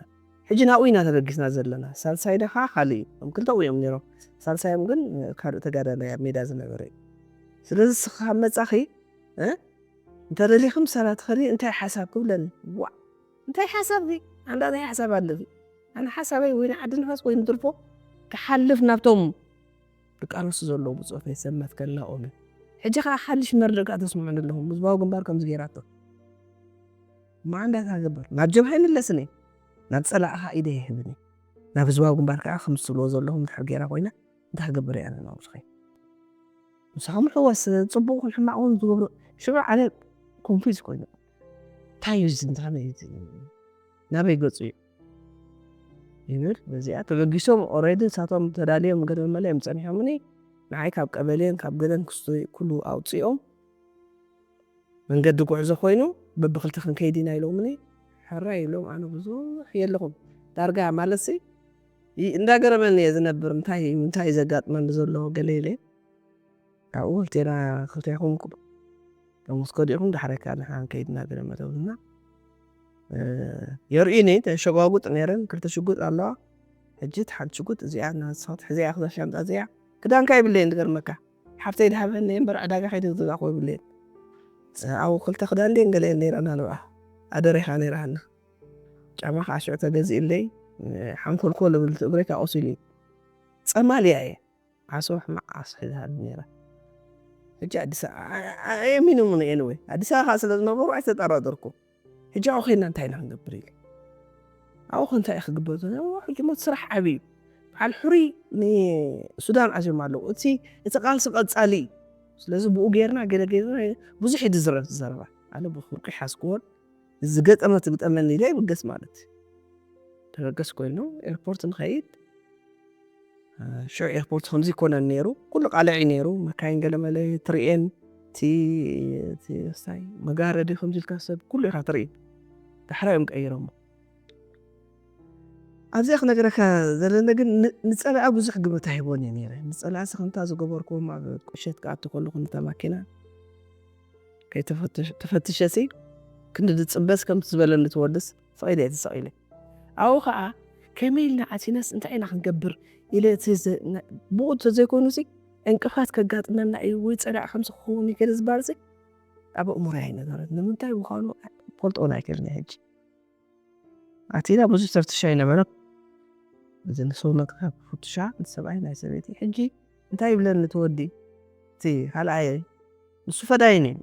ሕጂ ናብኡ ኢና ተበጊስና ዘለና። ሳልሳይ ደኻ ካልእ እዩ። እም ክልተኡ እዮም ነይሮም። ሳልሳዮም ግን ካልእ ተጋዳላይ ኣብ ሜዳ ዝነበረ እዩ። ስለዚ ንስኻ ካብ መጻኺ፣ እ? እንተደሊኺ ምሳና ትኸዲ እንታይ ሓሳብ ክብለኒ? ዋእ! እንታይ ሓሳብ እዚ? ኣንዳ እንታይ ሓሳብ ኣለኺ? ኣነ ሓሳበይ ወይ ንዓዲ ንፋስ ወይ ንድርፎ ክሓልፍ ናብቶም ዝቃለሱ ዘለዉ ብጾተይ ሰብ መትከልና ኦምን። ሕጂ ከኣ ሓድሽ መርድእ ከኣ ተስምዑኒ ኣለኹም። ህዝባዊ ግንባር ከምዚ ገይራቶ። እሞ ኣንዳ እንታይ ክገብር? ናብ ጀብሃ ኣይምለስን እየ። ናብ ጸላእኻ ኢደይ ኣይህብን እየ። ናብ ህዝባዊ ግንባር ከኣ ከምዚ ትብልዎ ዘለኹም እንድሕር ገይራ ኮይና፣ እንታይ ክገብር እየ ኣነ ናብኡ ዝኸይድ? ምሳኹም ሕወስ፣ ጽቡቕ ይኹን ሕማቕ እውን ዝገብሮ፣ ሽዑ ኣነ ኮንፊዝ ኮይነ። እንታይ እዩ እዚ? እንታይ እዩ እዚ? ናበይ ገጹ እዩ? ይብል። በዚኣ ተበጊሶም፣ ኦሬዲ ንሳቶም ተዳልዮም ገለ መለ እዮም ጸኒሖምኒ። ንዓይ ካብ ቀበሌን ካብ ገለን ክስቶ ኩሉ ኣውጺኦም፣ መንገዲ ጉዕዞ ኮይኑ፣ በብኽልተ ክንከይድ ኢና ኢሎምኒ። ሕራይ ኢሎም፣ ኣነ ብዙሕ የለኹም። ዳርጋ ማለትሲ፣ ይ-፣ እንዳገረመኒ እየ ዝነብር። እንታይ፣ እንታይ እዩ ዘጋጥመኒ ዘሎ ገለ ኢለ። ካብኡ ክልቴና፣ ክልቴኹም ቁ-፣ ሎምስ ከዲእኹም፣ ዳሕረካ ንሕና ንከይድ እናገረመ ደውልና። እ፣ የርእዩኒ፣ ተሸጓጉጥ ነይረን፣ ክልተ ሽጉጥ ኣለዋ። ሕጂ እቲ ሓንቲ ሽጉጥ እዚኣ፣ ንስኻ ትሕዝያ፣ እዛ ሻንጣ እዚኣ። ክዳንካ የብለይን፣ ዝገርመካ። ሓብተይ ድሃበኒ እምበር፣ ዕዳጋ ከይደ ዝገዛእኩ የብለይን። ኣብኡ ክልተ ክዳን ድየን ገለ እየን ነይረና ንብኣ። ኣደሪኻ ነይራሃና። ጫማ ከዓ ሽዑ ተገዚእለይ፣ ሓንኮልኮል እብል፣ እቲ እግረይ ከዓ ቆሲሉ እዩ። ጸማል እያ እየ። ዓሶ ሕማቕ ዓሶ ሒዛሃሉ ነይራ። ሕጂ ኣዲስ ኣበባ፣ ኣ-፣ ኣ-፣ ኣየሚኖምን እየ፣ ኤኒወይ። ኣዲስ ኣበባ ከዓ ስለ ዝነበሩ ኣይተጠራጠርኩ። ሕጂ ኣብኡ ኸይድና እንታይ ኢና ክንገብር ኢለ። ኣብኡ ኸ እንታይ እዩ ክግበር ዘሎ? ሕጂ ሞት ስራሕ ዓብዪ እዩ። በዓል ሕሩይ ንሱዳን ዓዝዮም ኣለዉ። እቲ፣ እቲ ቃልሲ ቀጻሊ እዩ። ስለዚ ብኡ ጌርና፣ ገለ ጌርና፣ ብዙሕ እዩ ዝዝረብ፣ ዝዘረባ። ኣነ ብፍርቂ ሓዝክዎን፣ ዝገጠመ ትግጠመኒ ኢለ ይብገስ ማለት እዩ። ተበገስ ኮይኑ ኤርፖርት ንኸይድ፣ እ፣ ሽዑ ኤርፖርት ከምዚ ይኮነን ነይሩ። ኩሉ ቃልዕ እዩ ነይሩ። መካይን ገለ መለ ትርእየን፣ እቲ እቲ ሳይ መጋረዲ ከምዚ ኢልካ ሰብ ኩሉ ኢኻ ትርኢ። ዳሕራዮም ቀይሮሞ። ኣብዚኣ ክነገረካ ዘለና ግን ን- ንፀላኣ ብዙሕ ግምት ኣይቦን እየ ነይረ። ንፀላኣሲ ከምታ ዝገበርክዎም ኣብ ቁሸት ክኣቱ ከለኹ ነታ ማኪና ከይተፈተሸ- ተፈትሸሲ ክንዲ ዝፅበስ ከምቲ ዝበለኒ ትወድስ ፈቒደ እየ ተሰቒለ። ኣብኡ ከዓ ከመይ ኢልና ኣቲናስ እንታይ ኢና ክንገብር ኢለ እቲ ዘ- ና- ብኡ ተዘይኮይኑሲ ዕንቅፋት ከጋጥመና እዩ ወይ ፀላኢ ከምዚ ክኸውን እዩ ከለ ዝበሃልሲ ኣብ ኣእምሮይ ኣይነበረን። ንምንታይ ምዃኑ ፈልጦን ኣይክእልን እየ ሕጂ። ኣቲና ብዙሕ ተፍትሻ ኣይነበረን። እዚ ንሰውነትካ ፍትሻ ንሰብኣይ ናይ ሰበይቲ። ሕጂ እንታይ ይብለኒ እቲ ወዲ እቲ ካልኣየ ንሱ ፈዳይን እዩ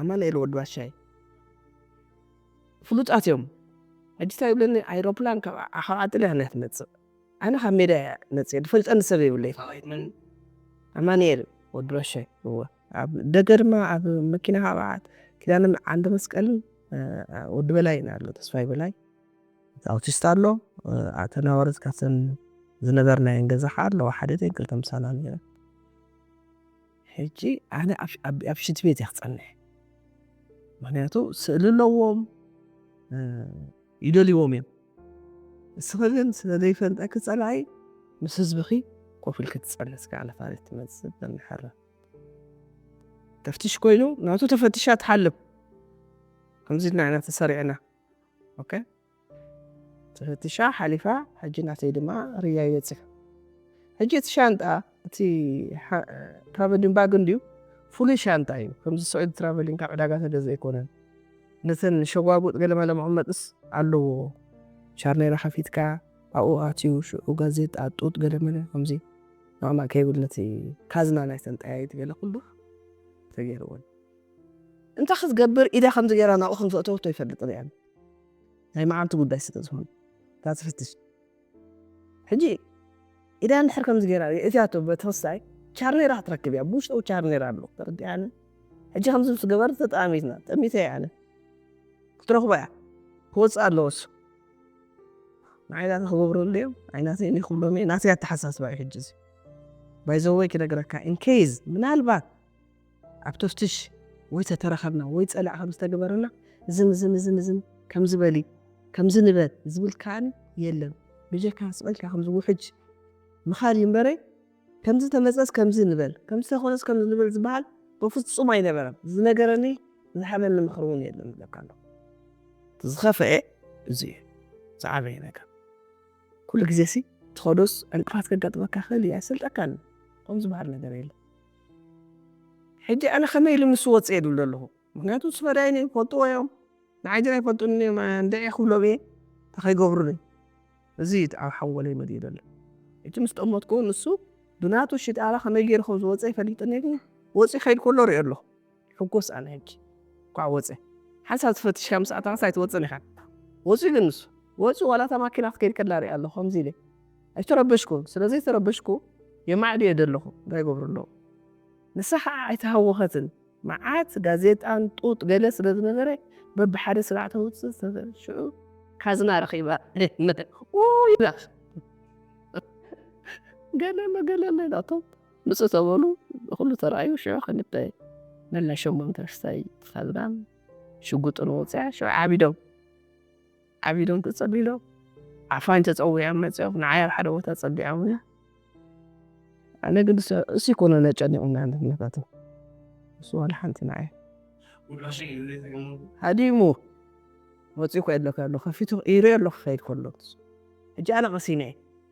ኣማኑኤል ወዲ ባሻይ ፍሉጣት እዮም። ሕጂ እንታይ ይብለኒ ኣይሮፕላን ካብ ዓኻዓ ጥልያን እያ ትመፅእ ኣነ ካብ ሜዳ እያ መፅእ ዝፈልጠኒ ሰብ የብለይ ኣማኑኤል ወዲ ባሻይ እወ ኣብ ደገ ድማ ኣብ መኪና ካብ ዓት ኪዳነ ዓንደ መስቀልን ወዲ በላይ ኣሎ ተስፋይ በላይ ኣውቲስት ኣሎ ተናዋረት ካብተን ዝነበርናየን ገዛ ከዓ ኣለዋ ሓደ ደን ክልተ ምሳና ነረ ሕጂ ኣነ ኣብ ሽንቲ ቤት እየ ክፀንሕ ምክንያቱ ስእሊ ኣለዎም ይደልዎም እዮም እስኸ ግን ስለ ዘይፈልጠ ክፀላኢ ምስ ህዝብኺ ኮፍ ኢልክ ትፀንስ ከዓ ነፋሪት ትመፅእ ዘንሕረ ተፍትሽ ኮይኑ ናቱ ተፈትሻ ትሓልፍ ከምዚ ኢልና ኢና ተሰሪዕና ኦኬ ተፈትሻ ሓሊፋ ሕጂ ናተይ ድማ ርያይ በፂሑ ሕጂ እቲ ሻንጣ እቲ ትራቨሊን ባግ እንድዩ ፍሉይ ሻንጣ እዩ ከምዚ ስዑድ ትራቨሊን ካብ ዕዳጋ ተገዘ ኣይኮነን ነተን ሸጓጉጥ ገለመለ መቐመጥስ ኣለዎ ቻርኔራ ከፊትካ ኣብኡ ኣትዩ ሽዑ ጋዜጣ ጡጥ ገለመለ ከምዚ ንዕማ ከይብል ነቲ ካዝና ናይተን ጠያይት ገለ ኩሉ ተገይርወን እንታይ ክትገብር ኢዳ ከምዚ ገይራ ናብኡ ከም ዘእተወቶ ይፈልጥን እያ ናይ መዓልቲ ጉዳይ ስለ ዝኾነ እታ ትፍትሽ ሕጂ ኢዳ እንድሕር ከምዚ ገይራ እቲኣቶ በተወሳይ ቻርኔራ ክትረክብ እያ ብውሽጠው ቻርኔራ ኣሎ ተረዲኣኒ ሕጂ ከምዚ ምስ ገበር ተጠሚትና ጠሚተ እያ ኣነ ክትረኽቦ እያ ክወፅእ ኣለዎ እሱ ንዓይ ናተ ክገብረሉ እዮም ኣይናተይን ይክብሎም እየ ናተይ ኣተሓሳስባ እዩ ሕጂ እዚ ባይዘወይ ክነግረካ ኢንኬዝ ምናልባት ኣብ ተፍትሽ ወይ ተተረኸብና ወይ ፀላዕ ከም ዝተገበረና እዝን እዝን እዝን እዝን ከምዚ በሊ ከምዚ ንበል ዝብል ከዓኒ የለን ብጀካ ስበልካ ከምዚ ውሕጅ ምኻድ እዩ እምበረይ ከምዚ ተመፀስ ከምዚ ንበል ከምዚ ተኾነስ ከምዚ ንበል ዝበሃል በፍፁም ኣይነበረን ዝነገረኒ ዝሃበኒ ምኽሪ እውን የለን ዝብለካ ኣሎ ዝኸፍአ እዚ እዩ ዝዓበየ ነገር ኩሉ ግዜ ሲ ትኸዶስ ዕንቅፋት ከጋጥመካ ክእል እዩ ኣይሰልጠካን ከም ዝበሃል ነገር የለ ሕጂ ኣነ ከመይ ኢሉ ምስ ወፅእ የድብል ኣለኹ ምክንያቱ ስፈዳይኒ ይፈልጥዎ እዮም ንዓይ ግን ኣይፈልጡኒ እዮም እንድዒ ክብሎም እየ ተኸይገብሩኒ እዚ ኣብ ሓንጎለይ መሊኡ ዘሎ እቲ ምስ ጠመትኩ ንሱ ብናቱ ሽጣራ ከመይ ገይሩ ከም ዝወፀ ይፈልጥኒ ግን ወፂ ከይድ ከሎ ሪኦ ኣለኹ ሕጎስ ኣነ ሕጂ ኳዕ ወፀ ሓንሳብ ተፈትሽካ ምስ ኣታኻስ ኣይትወፅን ኢኻ ወፂ ግን ንሱ ወፂ ዋላ እታ ማኪና ክትከይድ ከላ ሪኣ ኣለኹ ከምዚ ኢለ ኣይተረበሽኩን ስለ ዘይተረበሽኩ የማዕድ እየ ዘለኹ እንታይ ይገብሩ ኣለዉ ንሳ ከዓ ኣይተሃወኸትን መዓት ጋዜጣን ጡጥ ገለ ስለ ዝነበረ በብሓደ ስራዕ ተውፅእ ሽዑ ካዝና ረኺባ ይብላ ገለ መገለለ ናቶም ምፅእ ተበሉ ኩሉ ተረኣዩ ሽዑ ክልተ መላ ሸሞንተ ክስታይ ተኸድናን ሽጉጥን ወፅያ ሽዑ ዓቢዶም ዓቢዶም ተፀሊሎም ዓፋኝ ተፀዊዖም መፅኦም ንዓይ ኣብ ሓደ ቦታ ፀሊዖም ኣነ ግን እሱ ይኮነ ነጨኒቑና ንነታቱ እሱ ዋላ ሓንቲ ንዓይ ሃዲሙ ወፂኡ ኮ የለካ ኣሎ ከፊቱ ይርኢ ኣሎ ክኸይድ ከሎ ሕጂ ኣነ ቀሲነ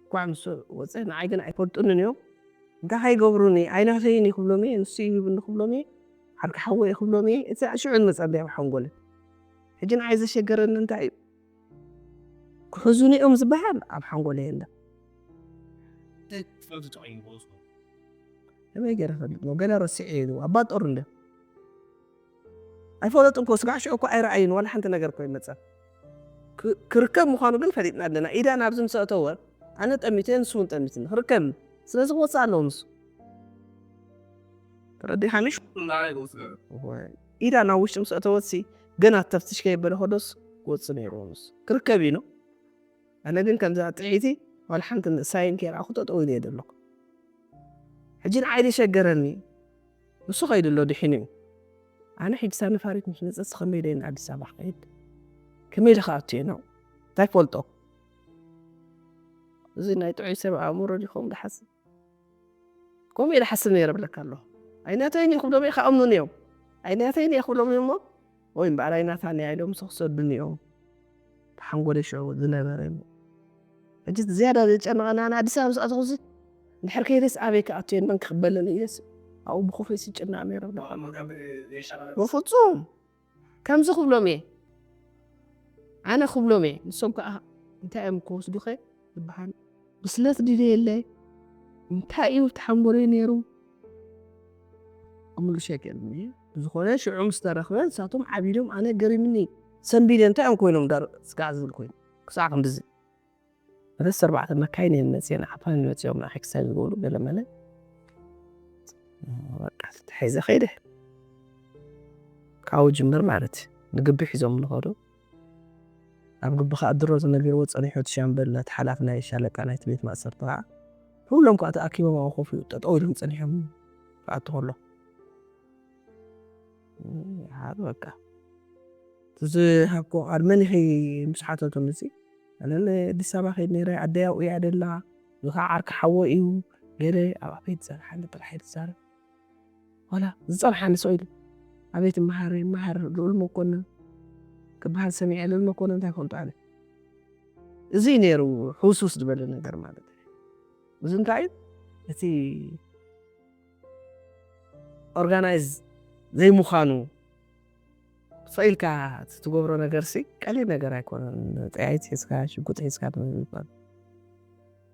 እኳዕ ምስ ወፀ ንዓይ ግን ኣይፈልጡንን እዮም እንታይ ከይገብሩኒ ኣይናተይን ይክብሎም እየ ንሱ ይብኒ ክብሎም እየ ሓድካ ሓወ ይክብሎም እየ እቲ ሽዑ ዝመፀለይ ኣብ ሓንጎለ ሕጂ ንዓይ ዘሸገረኒ እንታይ እዩ ክሕዙኒ እዮም ዝበሃል ኣብ ሓንጎለ የለ ከመይ ገይረ ፈልጥ ገለ ረሲዐ ኢሉ ኣባጦር እንደ ኣይፈለጥን ኮ ስጋዕ ሽዑ እኮ ኣይረኣይን ዋላ ሓንቲ ነገር እኮ ይመፀ ክርከብ ምዃኑ ግን ፈሊጥና ኣለና ኢዳ ናብዚ ምስ ኣእተወ ኣነ ጠሚተ ንሱ እውን ጠሚትኒ ክርከብ ስለዚ ክወፅእ ኣለዎ ንሱ ተረዲኻኒ ኢዳ ናብ ውሽጢ ምስ ኣእተወት ሲ ገና ተፍትሽ ከየበለ ከሎስ ክወፅእ ነይርዎ ንሱ ክርከብ ኢሉ ኣነ ግን ከምዛ ጥዒቲ ዋላ ሓንቲ ንእሳይን ከይረኣኹ ጠጠው ኢለ እየ ዘለኹ ሕጂ ንዓይ ሸገረኒ ንሱ ከይዱ ኣሎ ድሒኑ እዩ። ኣነ ሕጂ ሳብ ነፋሪት ምስ መጸ ከመይ ኢለ ንኣዲስ ኣበባ ክኸይድ? ከመይ ኢለ ክኣቱ እየ ንዑ? እንታይ ፈልጦ? እዚ ናይ ጥዑይ ሰብ ኣእምሮ ዲኹም ዝሓስብ? ከምኡ ኢለ ሓስብ ነይረ ብለካ ኣለኹ። ኣይናተይን እየ ክብሎም እየ ክኣምኑን እዮም። ኣይናተይን እየ ክብሎም እየ እሞ ወይ እምበኣር ኣይናታን እያ ኢሎም ክሰዱኒ እዮም። ብሓንጎለይ ሽዑ ዝነበረ እዩ። ሕጂ ዝያዳ ዘጨነቐና ንኣዲስ ኣበባ ምስ ኣተኹሲ እንድሕር ከይደስ ኣበይ ክኣቱ እየ መን ክቕበለኒ ኢለስ ኣብኡ ብኹፈይ ስጭና ነይረ ብለካ ኣለኹ። በፍጹም ከምዚ ክብሎም እየ ኣነ ክብሎም እየ። ንሶም ከዓ እንታይ እዮም ክወስዱኸ ዝበሃል ብስለት ድልየለ እንታይ እዩ ተሓንጎለይ ነይሩ? እምሉ ሸገርኒ ብዝኾነ ሽዑ ምስ ተረኽበ ንሳቶም ዓቢዶም ኣነ ገሪምኒ ሰንቢደ እንታይ እዮም ኮይኖም ዳር ስጋዕ ዝብል ኮይኑ ክሳዕ ክንድዚ ሰለስተ ኣርባዕተ መካይን እየን መፅየን ዓፋን መፅኦም ንዓኺ ክሳብ ዝገብሩ ገለ መለ በቃ ተታሒዘ ከይደ ካብኡ ጅምር ማለት እዩ። ንግቢ ሒዞም ንኸዱ ኣብ ግቢ ከዓ ድሮ ተነቢርዎ ፀኒሑ እቲ ሻምበል ነቲ ሓላፊ ናይ ሻለቃ ናይቲ ቤት ማእሰርቲ ከዓ ኩሎም ከዓ ተኣኪቦም ኣብኡ ኮፍ ጠጠው ኢሎም ፀኒሖም ክኣቱ ከሎ በቃ ዝሃብኮ ቃል መን ኢኺ ምስ ሓተቱ ንዚ ኣነ ኣዲስ ኣበባ ከይድ ነይረ ኣደይ ኣብኡ እያ ደላ እዚ ከዓ ዓርኪ ሓወ እዩ ገለ ኣብ ኣፈይ ዝፀንሓኒ ጥራሕ እየ ዝዛረብ ዋላ ዝፀንሓኒ ሰው ኢሉ ኣቤት መሃር መሃር ልኡል መኮንን ክበሃል ሰሚዐ ልኡል መኮንን እንታይ ፈልጦ ኣነ እዚ ነይሩ ሕውስውስ ዝበለ ነገር ማለት እዩ እዚ እንታይ እዩ እቲ ኦርጋናይዝ ዘይምዃኑ ፈኢልካ ትትገብሮ ነገር ሲ ቀሊል ነገር ኣይኮነን። ጠያይት ሒዝካ ሽጉጥ ሒዝካ ምባል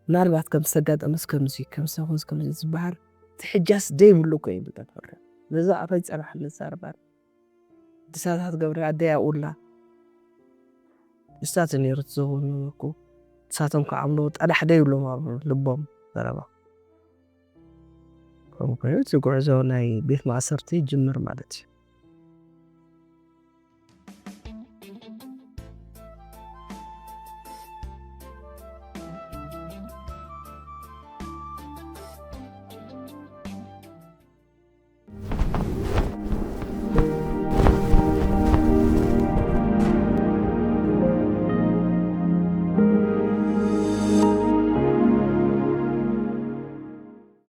ምናልባት ከም ዝተጋጠመስ ከምዚ ከም ሰኹስ ከምዚ ዝበሃል ትሕጃስ ደይብሉ እኮ ይብል ተፈርዶ ነዚ ኣፈይ ፀናሕ ንዛርባል ድሳታት ገብረ ኣደይ ኣብኡላ ንሳት ነይሩ ትዘውኑ እኮ ንሳቶም ከዓምሎ ጠላሕ ደይብሎም ኣብ ልቦም ዘረባ ከምኡ ኮይኑ እቲ ጉዕዞ ናይ ቤት ማእሰርቲ ይጅምር ማለት እዩ።